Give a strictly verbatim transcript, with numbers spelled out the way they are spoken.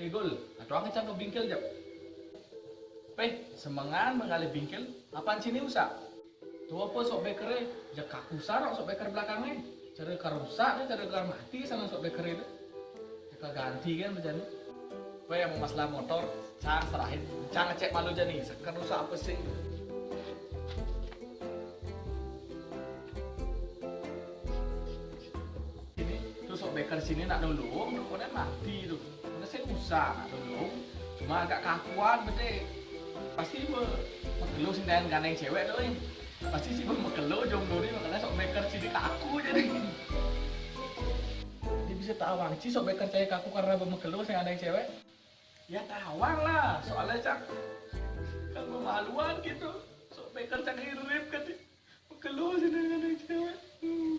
Eh, Gul, atuang cang ka bingkel jap. Peh, semengan menggalih bingkel, apan sini usak. Tu apa sok beker e, jak kaku sarok sok beker belakang e. Cara ka rusak, cara ka mati sana sok beker e tu. Caka ganti kan bejani. Peh, yang masalah motor, cang serahin, cang ngecek malu jani, seken usak apa sih. Ini tu sok beker sini nak nulung, tu konen mati tu. Konen saya usah nak nulung. Cuma agak kakuan bete. Pasti be mekelo sing gandeng cewek tu, eh. Pasti si be mekelo jong duri, makanya sok beker sini kaku jadi. Dia bisa tawang, ci sok beker cai kaku karena be mekelo sing gandeng cewek. Ya tawang lah, soalnya cak kan memaluan gitu. Sok beker cak irip kan. Mekelo sini gandeng cewek. Hmm.